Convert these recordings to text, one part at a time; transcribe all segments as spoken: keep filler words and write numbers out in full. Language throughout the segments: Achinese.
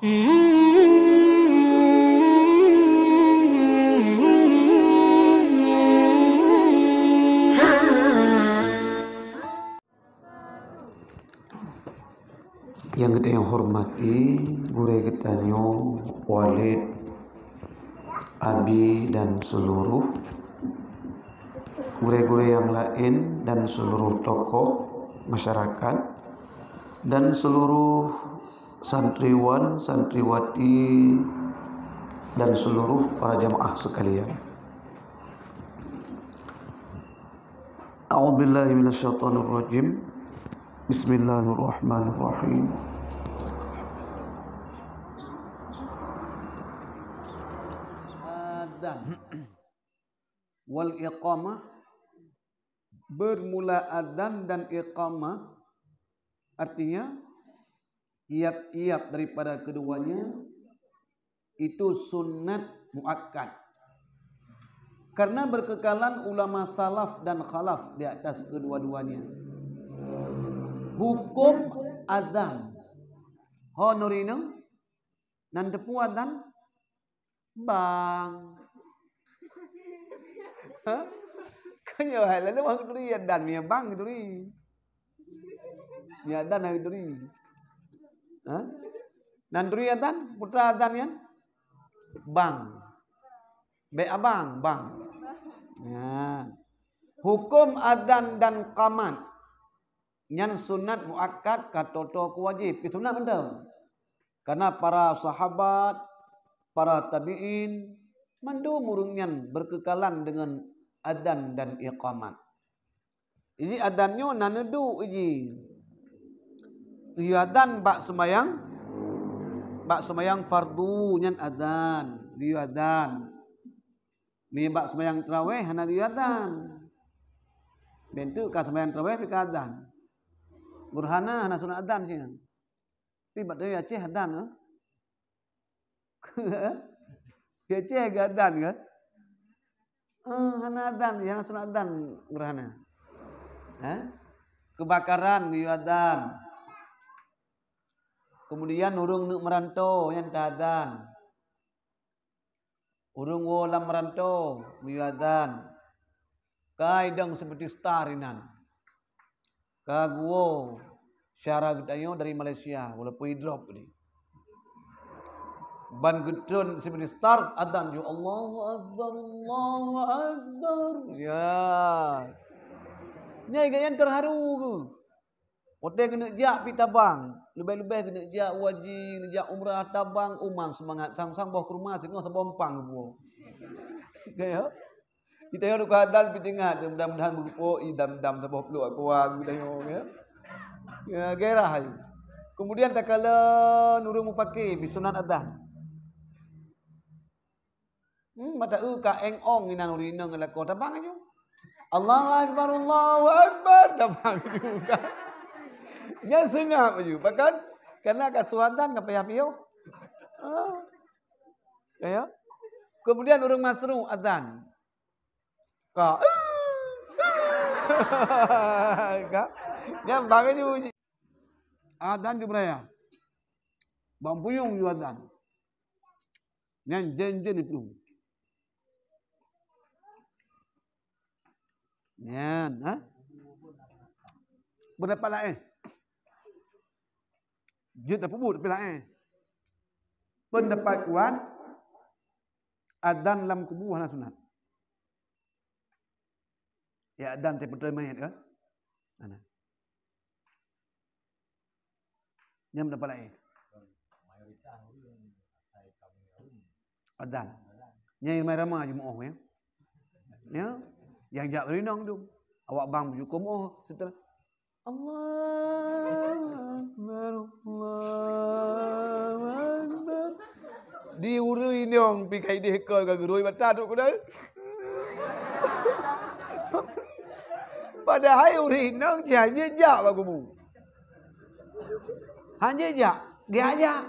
Nyang geutanyoe hormati gurée geutanyoe, Walid, Abi, dan seluruh gurée-gurée yang lain, dan seluruh tokoh masyarakat, dan seluruh santriwan, santriwati, dan seluruh para jamaah sekalian. A'udzubillahi minasyaitonirrajim. Bismillahirrahmanirrahim. Adzan wal iqamah, bermula adzan dan iqamah, artinya tiap-tiap daripada keduanya itu sunat muakkad. Karena berkekalan ulama salaf dan khalaf di atas kedua-duanya. Hukum adzan. Ho nuri neng, nan teupeu adzan? Bang. Ha? Kan ya, hai, lalu bang turi adzan, ya bang turi. Ya adzan hai turi. Ha? Nan turi adzan, putra adzan kan? Bang. Bek abang, bang. Ya. Hukum adzan dan qamat. Nyan sunat muakkad, ka toto keu wajéb. Pi sunat mantong. Karena para sahabat, para tabi'in, mandum ureuëng nyan berkekalan dengan adzan dan iqamat. Jadi adzan nyoe na neuduek ji. Geuyue adzan bak seumayang, bak seumayang fardu nyan adzan, geuyue adzan. Meunyoe bak seumayang tarawéh hana geuyue adzan. Bentuk ka seumayang tarawéh pih ka adzan. Gurhana hana sunat adzan sinan. Tapi bak Aceh adzan, eh? Di Aceh geuadzan kan? Eh, hana adzan, hana sunat adzan gurhana. Eh? Kebakaran geuyue adzan. Kemudian ureuëng neuk meurantô nyan ta adzan. Ureuëng woe lam meurantô geuyue adzan. Ka idong seperti star inan. Ka geuwoe syedara geutanyoe dari Malaysia, walaupun idrop tadi. Ban geutreun seperti star, adzan ju, "Allahu Akbar, Allahu Akbar." Ya. Nyan geuhnyan terharu geuh. Watée keuneuk jak pi tabang, leubeh-leubeh keuneuk jak haji, keuneuk jak umrah, tabang, uman seumangat, sang-sang boh kurma singoh saboh empang geupuwoe. Ka ya? Kita yang duka dan pitingat, mudah-mudahan berupa idam-dam saboh pluek kuah geutanyoe, ya. Ya, gairah ayu. Kemudian takalon ureuëng mupake, pi sunat adzan. Hmm, mata eu ka éng ong inan ureuëng inong ngon lakoe tabang aju. Allahu Akbar, Allahu Akbar, tabang aju. Nyan seungab aju. Bahkan, karena ka su adzan ka payah piôh. Ah. Ya, ya. Kemudian ureuëng masru adzan. Ka. Ka. Nyan bang aju. Adzan ju beuraya. Bang puyong ju adzan. Nyan jen-jen itu. Nyan, ha? Pendapat laén. Jeuet tapeubuet, tapi laén. Pendapat kuat, adzan lam kubu hana sunat. Ya, adzan teupeutreun manyét kan? Hana. Nyan pendapat laén. Adzan. Nyan ramai-ramai jeuet meu'oh, ya. Ya. Nyang jak rinong tu. Awak bang beujukong meu'oh setelah Allahu Akbar, Allahu Akbar. Di ureuëng inong pi kai deh kol ka geurui mata tu kudai. Padahai ureuëng inong hana jak bak kubu. Hana jak, dia jak.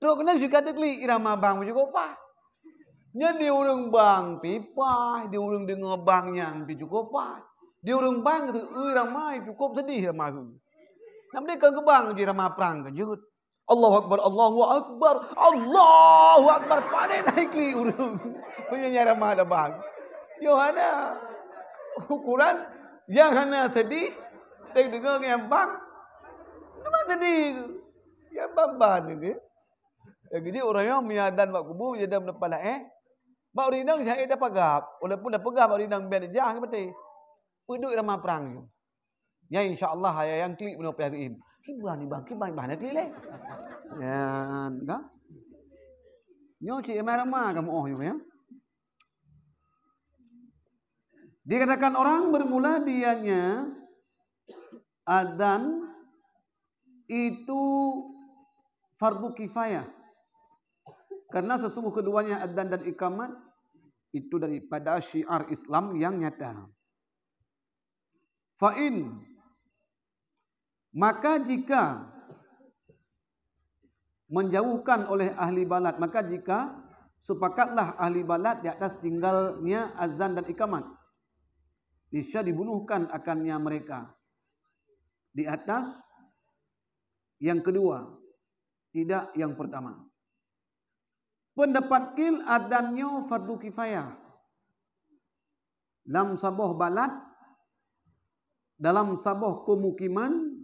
Trok keunan sikat teuklik irama bang pih cukup paih. Nyan di ureuëng bang pih paih, di ureuëng deungoe bang nyan pih cukup paih. Di ureuëng bang tu, ui, ramai cukup sedih ramai tu. Nak meudeungoe keu bang jih ramai prang keu jeuet. Allahu Akbar, Allahu Akbar, Allahu Akbar. Paléng na klik ureuëng. Meunyoe nyang ramah tabang. Nyoe hana. Ukuran nyang hana sedih, teudeungoe nyang bang. Teuma sedih. Nyang bang-bang ni. Jadi ureuëng nyoe meunyoe adan bak kubu, jadi meuneupan laén. Bak ureuëng inong syahid dah peugah. Walaupun dah peugah bak ureuëng inong biar dijah ke beutôi. Peuduek ramah prang nyoe. Ya, insya Allah, ya, nyang klik bunoe payah geuim. Kiban ni bang, kiban, bang, nak klik leh. Ya, kan? Nyoe cik ramah-ramah kamu oh nyoe, ya. Dikatakan orang bermula dianya azan itu fardu kifayah. Karena sesungguh keduanya azan dan iqamat itu daripada syiar Islam yang nyata. Fa'in, maka jika menjauhkan oleh ahli balad, maka jika sepakatlah ahli balad di atas tinggalnya azan dan iqamat, niscaya dibunuhkan akannya mereka di atas yang kedua, tidak yang pertama. Pendapat kil azan nyoe fardu kifayah. Lam saboh balad, dalam saboh kemukiman,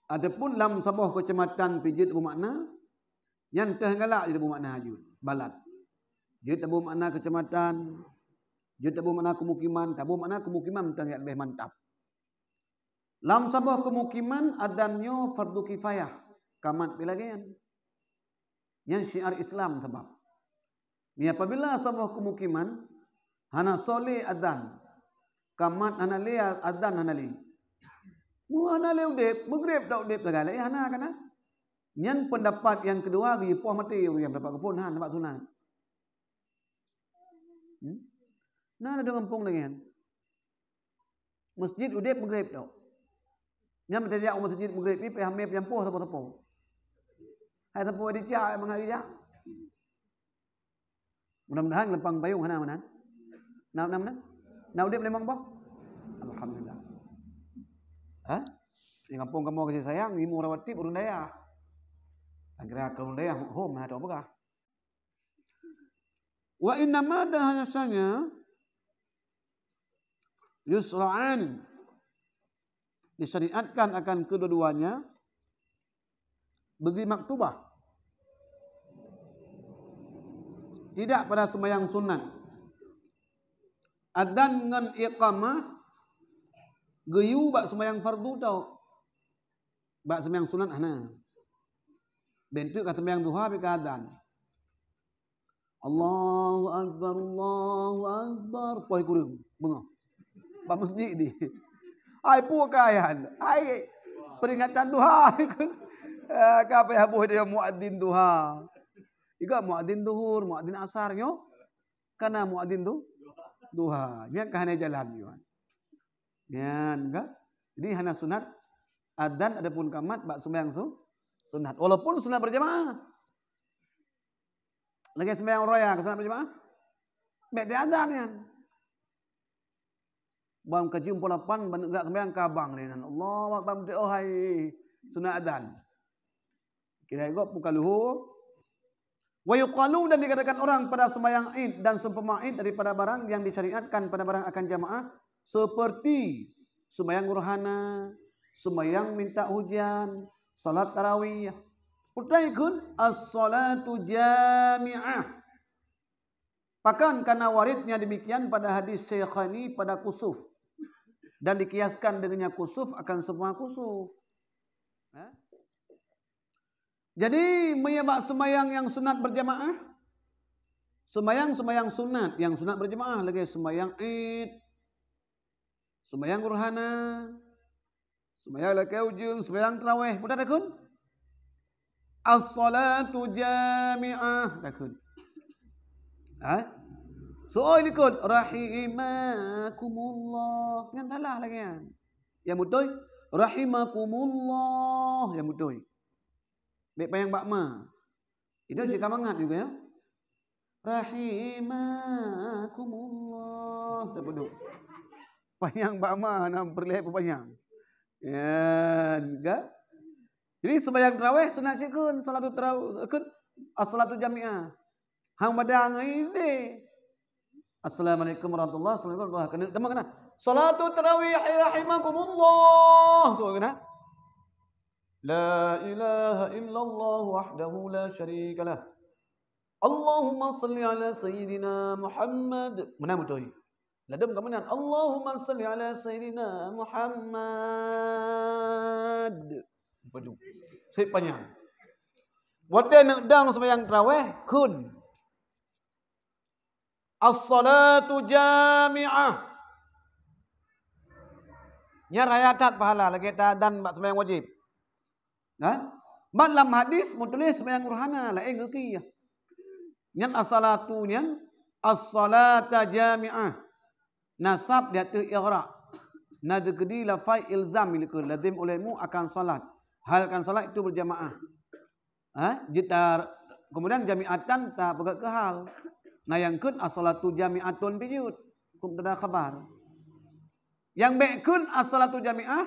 ataupun lam saboh kecamatan pih jeuet taboh makna, nyan teuh galak jeuet taboh makna jeuet balad. Jeuet taboh makna kecamatan, jeuet taboh makna kemukiman, taboh makna kemukiman teuh nyang leubeh mantap. Lam saboh kemukiman azan nyoe fardu kifayah, kamat pih lagée nyan. Nyan syiar Islam sabab. Ni apabila saboh kemukiman hana soe lé azan, kamat hana lé, azan hana lé. Mu hana lé udeb, meugreb dak udeb lagée lé hana kana. Nyan pendapat yang kedua geupoh maté ureuëng pendapat geupoh hana bak sunat. Hmm? Na ladom gampông lagée nyan. Masjid udeb meugreb tok. Nyan meutajak u masjid meugreb pih payah mé peunyampoh sapo-sapo. Hai sapo di cah mangat ija. Mudah-mudahan lempang payung hana meunan. Na na meunan? Na udeb limong boh? Alhamdulillah. Ha? Di kampung kamoe kasih sayang, imu rawatib ureuëng dayah. Akhirnya ureuëng dayah hom hana tahu peugah. Wa innama dan hanya saja yusra'an disyariatkan akan kedua-duanya bagi maktubah. Tidak pada sembahyang sunat. Adan ngon iqamah geuyue bak sembahyang fardu tau. Bak sembahyang sunat hana. Bentuk ka sembahyang duha pih ka adan. Allahu Akbar, Allahu Akbar. Poi kureueng. Beungoh. Bak masjid di. Ai pu kaian. Ai peringatan duha. Ah, ka payah boh dia muadzin duha. Iga muadzin duhur, muadzin asar nyoe. Kana muadzin tu duha. Nyan ka hana jalan nyoe. Nyan ka. Jadi hana sunat adan adapun kamat bak sembahyang su-, sunat. Walaupun sunat berjamaah. Lagée sembahyang raya ka sunat berjamaah. Bék di adan nyan. Bang ka jeuem pukul lapan ban gerak sembahyang ka bang lé nan. Allahu Akbar, oh hai sunat adan. Kira gob buka luhur. Wa yuqalu dan dikatakan orang pada sembahyang Id dan seumpama Id daripada barang yang disyariatkan pada barang akan jamaah seperti sembahyang rohana, sembahyang minta hujan, salat tarawih. Utai kun as-salatu jami'ah. Pakan kana waridnya demikian pada hadis Syekhaini pada kusuf dan dikiaskan dengannya kusuf akan semua kusuf. Ha? Jadi meunyoe bak sembahyang nyang sunat berjamaah, sembahyang-sembahyang sunat nyang sunat berjamaah lagée sembahyang Id, sembahyang rohana, sembahyang lakée ujeuen, sembahyang tarawih, peue takheun? As-salatu jami'ah takheun. Ha? Soe likot rahimakumullah. Nyan salah lagée nyan. Nyang beutôi rahimakumullah nyang beutôi. Bék panyang bak ma. Itu cit ka mangat juga ya. Rahimakumullah. Teupeuduek. Panyang bak ma na peureulée peupanyang. Nyan ka. Jadi seumayang tarawih sunat cit kheun, salatu tarawih kheun, as-salatu jami'ah. Hang mada ngon idéh. Assalamualaikum warahmatullahi wabarakatuh. Keuneuk teuma keunan. Salatu tarawih rahimakumullah. Tu keunan. La ilaha illallah wahdahu la syarika lah. Allahumma salli ala sayyidina Muhammad. Meunan beutôi. Ladôm ka meunan. Allahumma salli ala sayyidina Muhammad. Beutôi. Sép panyang. Watèe neuk dong seumayang tarawih, kheun. As-salatu jami'ah. Nyan raya that pahala lagèe ta-, dan bak seumayang wajéb. Nah, ban lam hadis meutuléh seumayang urhana laén geuki. Nyan as-salatu nyan as-salata jami'ah. Nasab di ateueh i'rab. Na teukeudi lafai ilzam ileukeue lazim ulaimu akan salat. Hal akan salat itu berjamaah. Ha? Jeuet ta-, kemudian jami'atan tapeugah keu hal. Na nyang kheun as-salatu jami'atun pih jeuet. Huköm tanda khabar. Nyang bèk kheun as-salatu jami'ah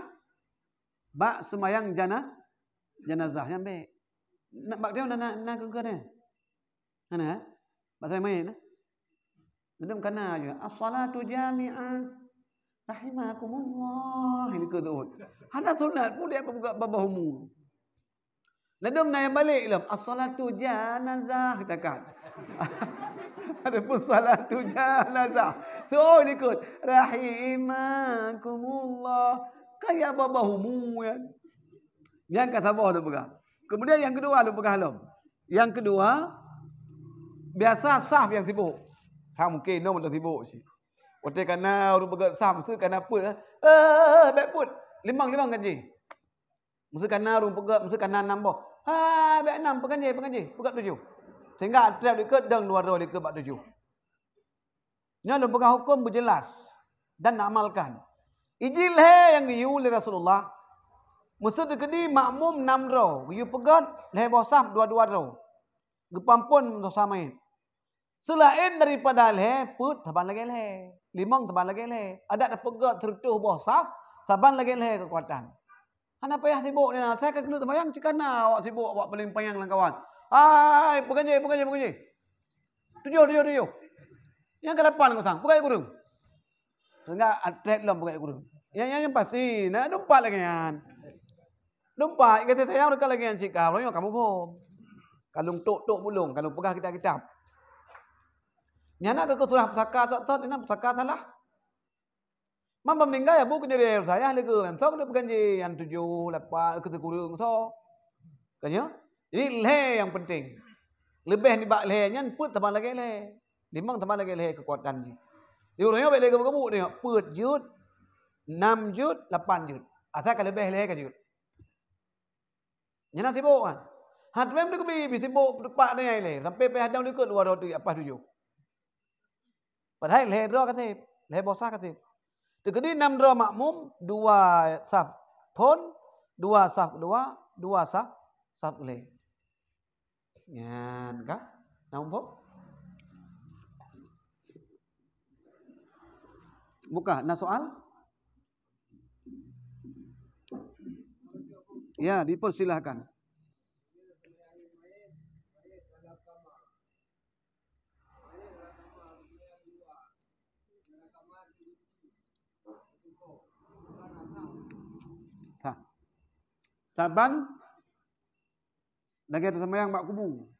bak seumayang jana-, janazah nyang bèk. Na, bak dia na, na, na keu keunan. Hana, eh? Bak seumayang mayét, eh? Ladôm kana je. As-salatu jami'ah. Rahimakumullah. Ini keu tu'ut. Hana sunat pun dia buka babah umu. Ladôm na nyang balek lom. As-salatu janazah, takat. Adapun salatu janazah. So, likot. Rahimakumullah. Kaya babah umu kan. Nyang ka saboh tu peugah. Kemudian yang kedua tu peugah lom. Yang kedua, biasa saf yang sibuk. Ha, mungkin nyoe mantong sibuk cit. Watèe kana ureueng peugöt saf, meusti kana peuet, eh, eh, eh, bèk peuet. Limong, limong kan jih. Meusti kana ureueng peugöt, meusti kana nam boh. Ha, bèk nam, peukan jih, peukan jih, peugöt tujoh. Sehingga trép likot dong dua droe likot bak tujoh. Nyoe lôn peugah huköm beujeulaih dan neuamalkan. Ijih lhèe nyang geuyue lé Rasulullah. Meuseu teukeudi makmum nam droe, geuyue peugöt lhèe boh saf dua-dua droe. Geupeuamphon dosa manyét. Seulaén daripada lhèe, peuet saban lagèe lhèe, limong saban lagèe lhèe. Adak tapeugöt sireutoh boh saf, saban lagèe lhèe keukuatan. Hana payah sibuk nyan, asai ka keuneuk seumayang cit kana awak sibuk, awak paleng panyang lam kawan. Hai, peukan jih, peukan jih, peukan jih. Tujoh, tujoh, tujoh. Nyang keulapan kosong, peukan jih kureueng. Sehingga atlet lom peukan jih kureueng. Nyang, nyang, nyang pasti, na dumpat lagèe nyan. Dumpat, kata sayang dekat lagèe nyan cit ka, uroe nyoe kamoe phon. Ka lôn tok-tok bulong, ka lôn peugah kitab-kitab. Nyan na keu surah pusaka sot-sot, nyan pusaka salah. Man bak meuninggai, abu keuneuk saya lé geuh, nyan soe keuneuk peuganjé, nyan tujoh, lapan, keu sikureueng soe. Ka nyoe? Jadi lhèe nyang penting. Leubeh nibak lhèe nyan peuet saban lagèe lhèe. Limong saban lagèe lhèe keukuatan jih. Di uroe nyoe bèk lé geubu-geubu nyoe, peuet jeuet, nam jeuet, lapan jeuet. Asai ka leubeh lhèe ka jeuet. Nyan na sibuk kan. Ha, teuma meuteukeubit, bit sibuk teupat nyan ilèe. Sampai payah dong likot dua droe teuk, lepas tujoh. Padahai lhèe droe ka sép, lhèe boh saf ka sép. Teukeudi nam droe makmum, dua saf phon, dua saf keudua, dua saf, saf ulèe. Nyan ka? Na muphom? Buka, na soal? Ya, dipersilahkan. Sa-, saban lagèe taseumayang bak kubu.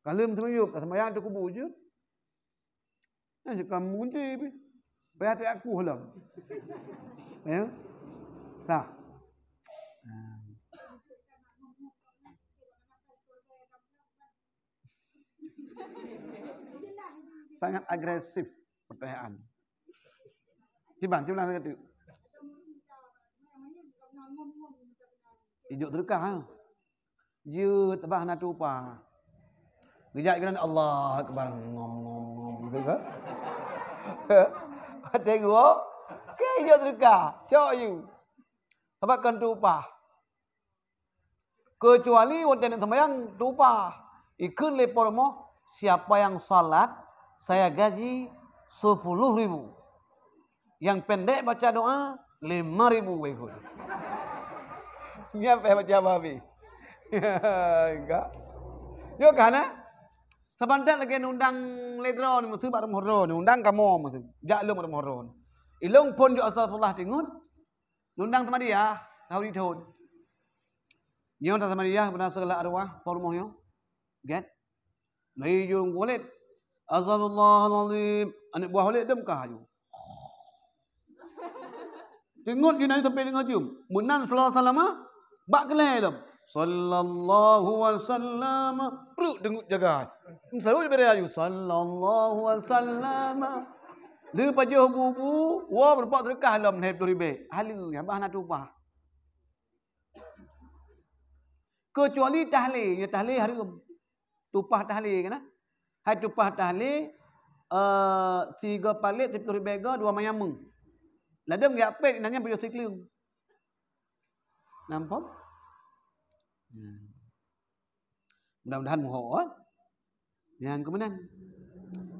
Ka lheueh meuseuyueb, taseumayang ateueh kubu jeuet. Nyan cit ka meugunci pih. Payah teuaku lom. Ya. Sah. Sangat agresif pertanyaan. Kiban, cuba lagèe tu. Ijok teuka, ha. Jeuet bah na tupa. Geujak keunan, "Allah Akbar." Ngom, ngom, ngom, gitu kan. Watèe geuwoe, ke ijok teuka, cok yu. Sabab kon tupa. Keucuali watèe neuk seumayang tupa. Ikheun lé peurumoh, "Siapa yang salat, saya gaji sepuluh ribu." Nyang pendek baca doa, lima ribu ikut. Nyan payah baca habéh. Enggak. Yo ka na? Saban that lagèe neundang lé droe nyoe, meuseu bak rumoh droe nyoe, neundang kamoe meuseu. Jak lom bak rumoh droe nyoe. Ilôn phôn jok Astaghfirullah teungeut. Neundang Samadiyah, tahun di tahun. Nyoe Samadiyah beuna segala arwah, po rumoh nyoe. Gèt. Nabi jeuem Walid. Astaghfirullahalazim. Aneuk buah Walid dem ka aju. Teungeut jih Nabi sampai teungeut jeuem. Meunan sallallahu alaihi wasallam, bak keulai lom. Sallallahu alaihi wasallam. Pruk teungeut jaga. Selalu diberi aju. Sallallahu alaihi wasallam. Lheuh pajoh bu-bu, woe meurumpok teureukah lom lhèe ploh ribèe. Haleue, nyang bah na tupah. Keucuali tahlé, nyoe tahlé hareuem. Tupah tahlé kan? Hai tupah tahlé, eh, sigoe palét, siploh ribèe goe, dua manyam meuh. Ladôm geujak pèt, inan nyan pajoh sikleueng. Nampak? Mudah-mudahan muho, eh. Nyang keu meunan.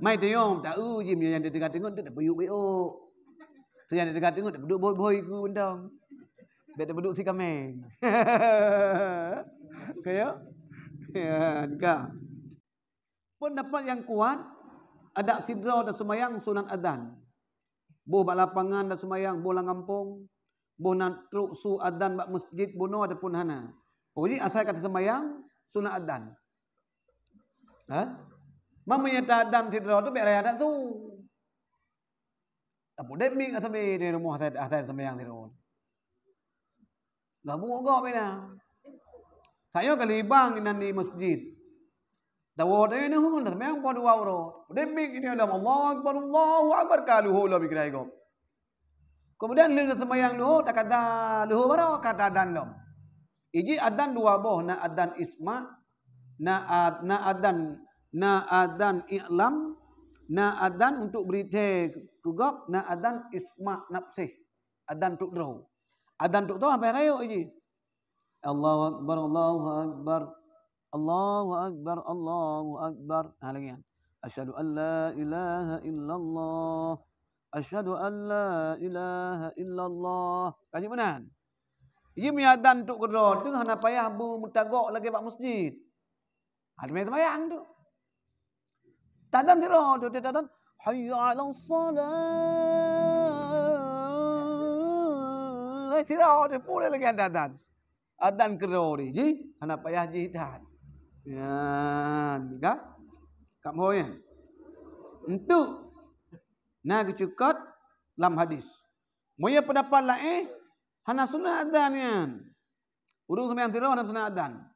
Mai teungoh, ta-eu jih, meunyoe nyang teuka teungeut, teuka tapeuduek beu-ôk. Nyang teuka teungeut, tapeuduek bhôi-bhôi ku mantong. Bèk tapeuduek si kaméng. Ka yo? Ya, ka. Peundapat nyang kuat, adak sidroe taseumayang sunat adan. Boh bak lapangan taseumayang, boh lam gampông, boh na trok su adan bak meuseujid bunoe ataupun hana. Pokok jih asai ka taseumayang, sunat adan. Ha? Meunyoe ta adan sidroe tu bèk raya adan su. Tapeuudép mieng asai di rumoh asai, asai seumayang sidroe. Gabuk gob inan. Tanyoe ka libang inan di meuseujid. Tawoe tanyoe neuheun, taseumayang poh dua uroe. Udép mieng inan lom, Allahu Akbar, Allahu Akbar, ka leuhô lom i keurai gob. Keumudian lheueh taseumayang leuhô, takada leuhô baroe ka ta adan lom. Iji adan dua boh, na adan isma, na ad-, na adan, na adan i'lam, na adan untuk bri thèe keu gob, na adan isma nafsih, adan untuk droe. Adan untuk droe hana payah rayeuk iji. Allahu Akbar, Allahu Akbar, Allahu Akbar, Allahu Akbar. Ha, lagèe nyan. Asyhadu an la ilaha illallah. Asyhadu an la ilaha illallah. Ka jeuet meunan. Iji meunyoe adan untuk keudroe tu hana payah beumeutagok lagèe bak meuseujid. Ha, teuma seumayang tu. Ta adan sidroe tu, ta adan, "Hayya 'alas shalah." Sidroe tu pulai lagèe ta adan. Adan keudroe jih, hana payah jih that. Nyan, ka? Ka mo nyan. Untuk na geucukot lam hadis. Meunyoe peundapat laén, hana sunat adan nyan. Ureueng seumayang sidroe hana sunat adan.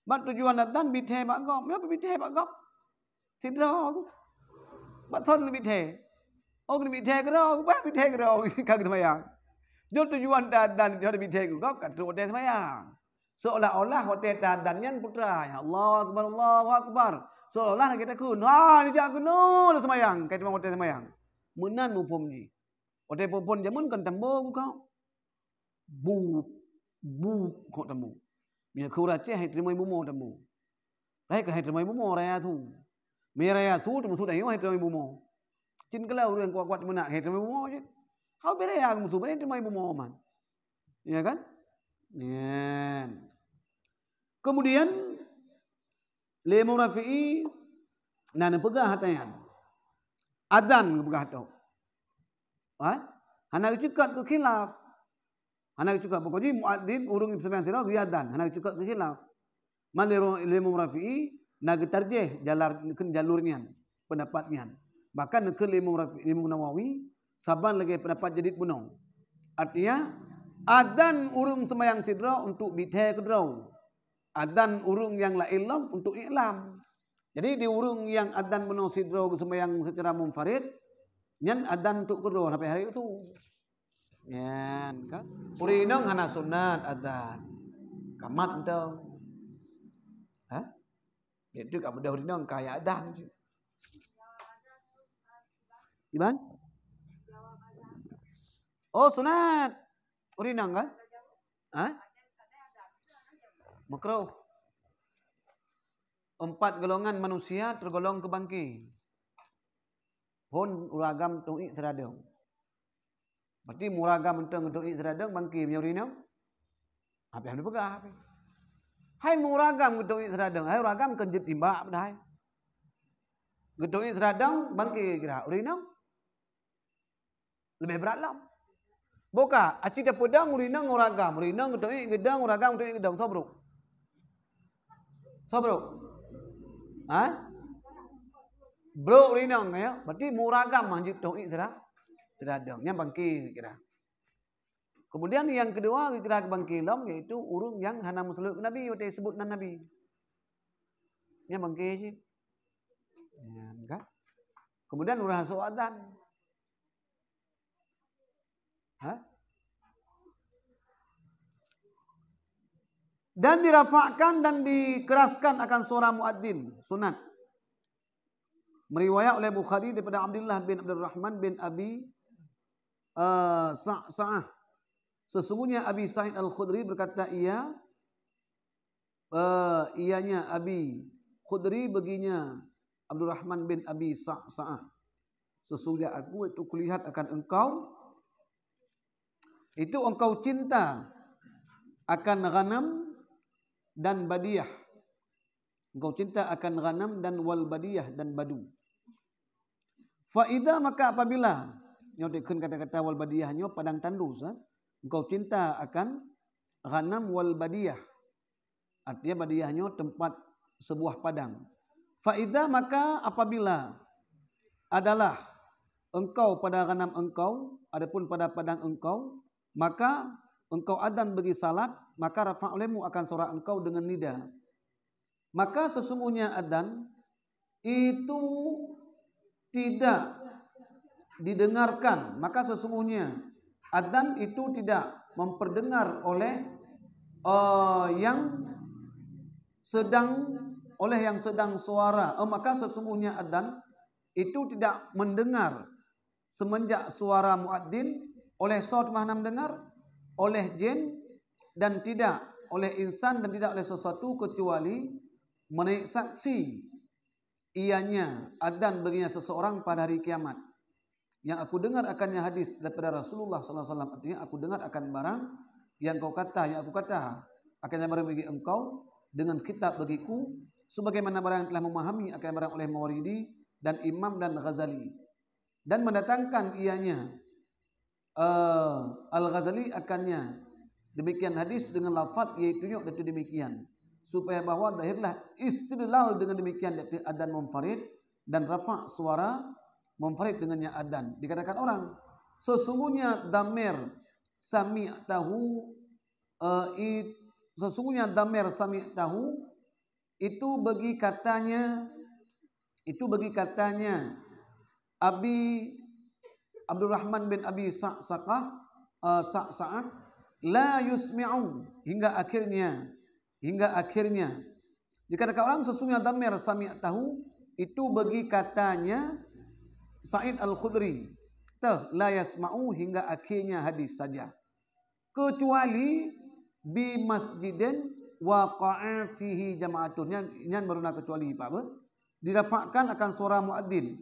Bak tujuan adan bithèe bak gob. Meunyoe bithèe bak gob, sidroe ku. Bak thon bithèe. Oh, bithèe keudroe, bak bithèe keudroe ka geuseumayang. Jeuet tujuan ta adan sidroe bithèe keu gob ka trok watèe seumayang. Seolah-olah watèe ta adan nyan putra, ya Allahu Akbar, Allahu Akbar. Seolah-olah lagèe takheun, "Ha, neujak keunoe seumayang, ka teuma watèe seumayang." Meunan muphom jih. Watèe phon-phon jameun kon tambo ku kau. Bu, bu kok tambo. Meunyoe keu ureueng Aceh hai teurimong bumoe tambo. Hai ka hai teurimong bumoe raya su. Meunyoe raya su teuma su tanyoe hai teurimong bumoe. Cit keulah ureueng kuat-kuat meunak hai teurimong bumoe cit. Hau bèk raya musu bèk teurimong bumoe man. Ya kan? Nyan. Kemudian lé Imam Rafi'i na neupeugah ata nyan. Adan geupeugah tu. Ha? Hana geucukot keu khilaf. Hana geucukot. Pokok jih muadzin ureueng seumayang sidroe geuadan. Hana geucukot keu khilaf. Man lé ru-, lé Imam Rafi'i na geutarjih jalar, kheun jalur nyan, peundapat nyan. Bahkan neukheun lé Imam Rafi-, Imam Nawawi, saban lagèe peundapat jadid bunoe. Artinya, adan ureueng seumayang sidroe untuk bithèe keudroe. Adan ureueng nyang laén lom untuk i'lam. Jadi, di ureueng nyang adan bunoe sidroe geuseumayang seucara munfarid, nyan adan untuk keudroe sampai hari itu. Nyan, kan? Ureueng inong hana sunat adan. Kamat entong. Ha? Itu ka beudôh ureueng inong kaya adan. Iban? Oh, sunat. Ureueng inong, kan? Ha? Makruh. Empat golongan manusia tergolong keu bangke. Phôn ureueng agam teuiek siradong. Berarti meureueng agam mantong teuiek siradong bangke meunyoe ureueng inong. Habéh hana peugah. Hai meuragam geuteuiek siradong, hai uragam keu jeuet timbak padahai. Geuteuiek siradong bangke kira ureueng inong. Leubeh brat lom. Boh ka, aci tapeudong ureueng inong ngon uragam, ureueng inong geuteuiek geudong, uragam geuteuiek geudong, soe brok? Soe brok? Ha? Brok ureueng inong, ya. Berarti meuragam mah jeuet teuiek sira-, siradong. Nyan bangke kira. Kemudian yang kedua, kira bangke lom, yaitu ureueng nyang hana meuseulaweuet keu Nabi, watée seubut nan Nabi. Nyan bangke cit. Nyan kan. Kemudian ureueng hasok azan. Ha? Dan dirafakkan dan dikeraskan akan suara muadzin, sunat. Meriwayat oleh Bukhari daripada Abdullah bin Abdurrahman bin Abi, eh, Sa-, Sa'ah. Sesungguhnya Abi Sa'id Al-Khudri berkata, ia, eh, ianya Abi Khudri baginya Abdurrahman bin Abi Sa-, Sa'ah. Sesungguhnya aku itu kulihat akan engkau, itu engkau cinta akan ghanam dan badiyah. Engkau cinta akan ghanam dan wal badiyah dan badu. Fa idza, maka apabila, nyoe dikheun kata-kata wal badiyah nyoe padang tandus, eh? Engkau cinta akan ghanam wal badiyah. Artinya badiyah nyoe tempat sebuah padang. Fa idza, maka apabila adalah engkau pada ghanam engkau, adapun pada padang engkau, maka engkau adzan bagi salat, maka rafa' olehmu akan suara engkau dengan nida. Maka sesungguhnya adzan itu tidak didengarkan, maka sesungguhnya adzan itu tidak memperdengar oleh, eh, yang sedang, oleh yang sedang suara. Eh, maka sesungguhnya adzan itu tidak mendengar semenjak suara muadzin, oleh soe teuma hana mendengar? Oleh jin, dan tidak oleh insan, dan tidak oleh sesuatu kecuali menaik saksi ianya adzan baginya seseorang pada hari kiamat. Yang aku dengar akannya hadis daripada Rasulullah sallallahu alaihi wasallam, artinya aku dengar akan barang yang kau kata, yang aku kata akannya barang bagi engkau dengan kitab bagiku, sebagaimana barang yang telah memahami akan barang oleh Mawardi dan Imam dan Ghazali, dan mendatangkan ianya, eh, Al-Ghazali akannya demikian hadis dengan lafaz yaitu nyoe datu demikian, supaya bahwa zahirlah istidlal dengan demikian, yaitu adzan munfarid dan rafa' suara munfarid dengannya adzan. Dikatakan orang, sesungguhnya damir sami'tahu, eh, it-, sesungguhnya damir sami'tahu itu bagi katanya, itu bagi katanya Abi Abdurrahman bin Abi Sa'saqah, eh, Sa'sa'ah, la yusmi'u, hingga akhirnya, hingga akhirnya. Dikatakan orang sesungguhnya damir sami'tahu itu bagi katanya Sa'id Al-Khudri. Teuh, la yasma'u hingga akhirnya hadis saja. Kecuali bi masjidin waqa'a fihi jama'atun. Nyan, nyan baru na kecuali, Pak, apa? Dirafakkan akan suara muadzin.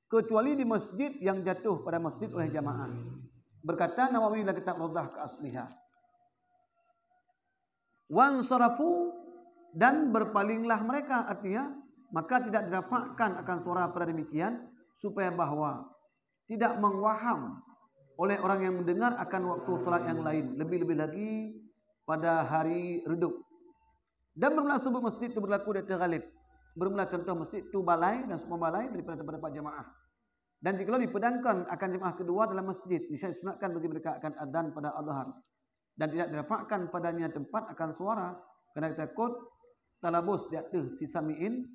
Kecuali di masjid yang jatuh pada masjid oleh jamaah. Berkata Nawawi dalam kitab Rawdah Ka Asliha. Wansarafu, dan berpalinglah mereka, artinya, maka tidak dirafakkan akan suara pada demikian, supaya bahwa tidak mewaham oleh orang yang mendengar akan waktu salat yang lain, lebih-lebih lagi pada hari redup. Dan bermula sebut masjid itu berlaku di atas ghalib. Bermula contoh masjid itu balai dan semua balai daripada tempat-tempat jamaah. Dan jikalau dipedankan akan jamaah kedua dalam masjid, niscaya disunatkan bagi mereka akan adzan pada adhar. Dan tidak dirafakkan padanya tempat akan suara, kerana takut talabus di ateuh si sami'in,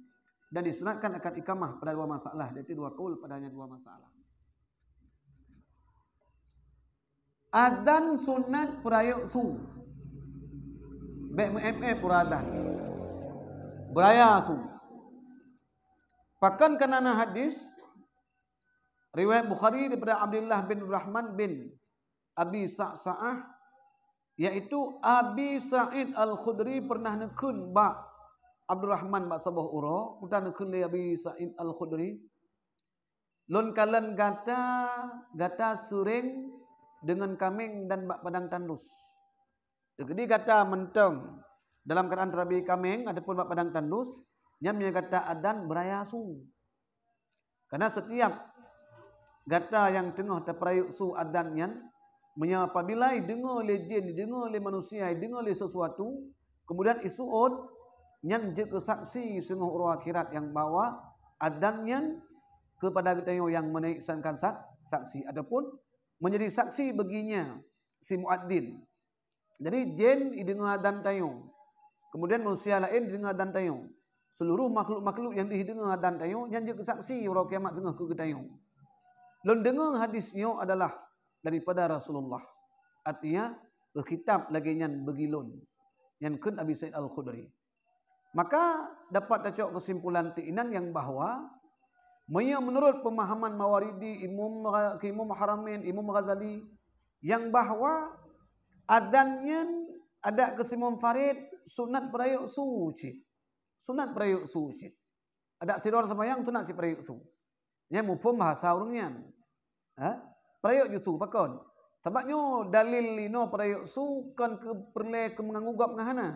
dan disunatkan akan ikamah pada dua masalah, iaitu dua kaul padanya dua masalah. Adzan sunat peurayeuk su. Bék meu-éb-éb uroe adzan. Beuraya su. Pakon kana na hadis riwayat Bukhari daripada Abdullah bin Rahman bin Abi Sa'sa'ah, yaitu Abi Sa'id Al-Khudri pernah neukheun bak Abdurrahman bak saboh uroe, peue neukheun lé Abi Sa'id Al-Khudri, "Lôn kalon gata, gata seuréng deungon kaméng dan bak padang tandus. Teukeudi gata mantong dalam keuadaan teurabi kaméng ataupun bak padang tandus, nyan meunyoe gata adan beuraya su. Karena setiap gata nyang teungoh tapeurayeuk su adan nyan, meunyoe apabila ideungoe lé jén, ideungoe lé manusia, ideungoe lé sesuatu, kemudian iseuôt, nyan jeuet keu saksi singoh uroe akhirat nyang bahwa adan nyan keupada geutanyoe nyang meunaikan sak-, saksi ataupun menjadi saksi baginya si muadzin. Jadi, jén ideungoe adan tanyoe. Kemudian manusia laén ideungoe adan tanyoe. Seluruh makhluk-makhluk nyang ideungoe adan tanyoe, nyan jeuet keu saksi uroe kiamat singoh keu geutanyoe. Lôn deungoe hadis nyoe adalah daripada Rasulullah. Artinya, khitab lagée nyan bagi lôn. Nyan kheun Abi Said Al-Khudri. Maka dapat tacok keusimpulan teuinan nyang bahwa, meunyoe meunurot peumahaman Mawardi, Imam Gha-, Imam Haramain, Imam Ghazali, nyang bahwa adan nyan adak keusimunfarid sunat peurayeuk su cit. Sunat peurayeuk su cit. Adak sidroe seumayang sunat sipeurayeuk su. Nyan muphom bahasa ureuëng nyan. Ha? Peurayeuk ju su pakon? Sabab nyoe dalil inoe peurayeuk su kon keu peureulée keu meunganggub gob ngon hana.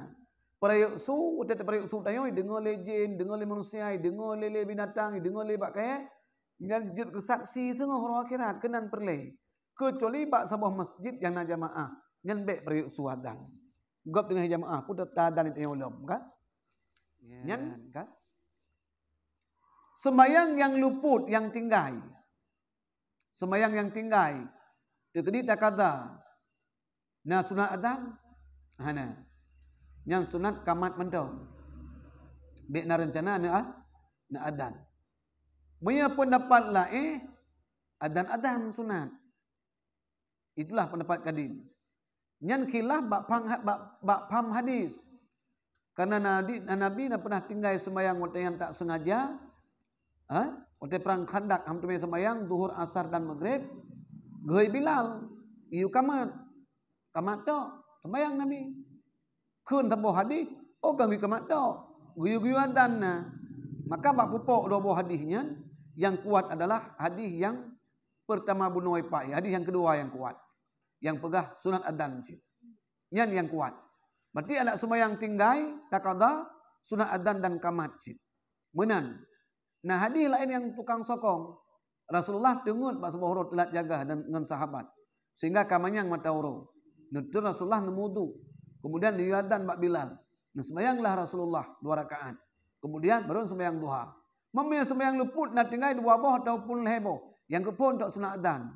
Peurayeuk su, watée tapeurayeuk su tanyoe, deungoe lé jén, deungoe lé manusia, deungoe lé, lé binatang, deungoe lé bak kayée, nyan jeuet keu saksi singoh uroe akhirat keunan peureulée. Keucuali bak saboh masjid nyang na jamaah, nyan bék peurayeuk su adan. Gob deungoe jamaah, peue ta-, ta adan di tanyoe lom, kan? Nyan, kan? Seumayang nyang luput, nyang tinggai. Seumayang nyang tinggai. Teukeudi takada. Na sunat adan? Hana. Nyang sunat kamat mantong. Bék na reuncana na a-, na adan. Meunyoe peundapat laén, adan-adan sunat. Itulah peundapat kadim. Nyan khilaf bak paham ha-, bak, bak paham hadis. Karena Nabi, Nabi na pernah tinggai seumayang watée nyang tak sengaja, ha? Watée perang Khandak, hana teumé seumayang Zuhur, Asar, dan Maghrib, geuhôi Bilal, geuyue kamat. Kamat tok, seumayang Nabi. Kheun saboh hadis, oh, ka geuyue kamat tok. Geuyue-geuyue adan na. Maka bak pupok dua boh hadis nyan, nyang kuat adalah hadis nyang pertama bunoe pai, hadis nyang keudua nyang kuat. Nyang peugah sunat adan cit. Nyan nyang kuat. Berarti adak seumayang tinggai, takada, sunat adan dan kamat cit. Meunan. Na hadis laén nyang tukang sokong. Rasulullah teungeut bak saboh uroe teulat jaga dan ngon sahabat. Sehingga ka manyang mata uroe. Neuteun Rasulullah neumudu. Kemudian neuyue adan bak Bilal. Neuseumayanglah Rasulullah dua rakaat. Kemudian baru seumayang duha. Meunyoe seumayang luput na tinggai dua boh ataupun lhée boh, nyang keuphon tok sunat adan.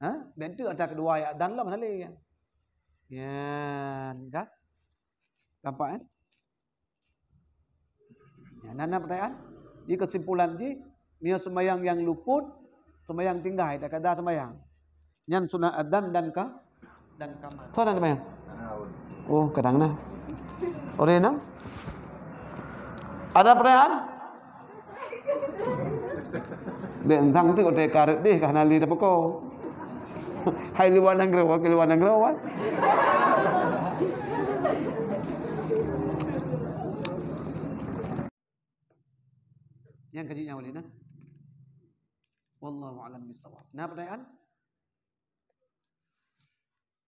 Ha? Bék teuk ata keudua ayat dan lom hana lé. Nyan, kan? Tampak, kan? Nyan, na, na pertanyaan? Jadi kesimpulan jih, meunyoe seumayang nyang luput, seumayang tinggai, takada seumayang. Nyan sunat adan dan ka, dan kamat. Soe na seumayang? Oh, kadang na. Oleh na? Ada pertanyaan? Bék ensang tu, kote karet deh, ka hana lé tapeuko. Hai luwa nanggroe, ke luwa nanggroe, wan. Nyang kaji nyang ulih, nah. Wallahu a'lam bissawab. Na pertanyaan?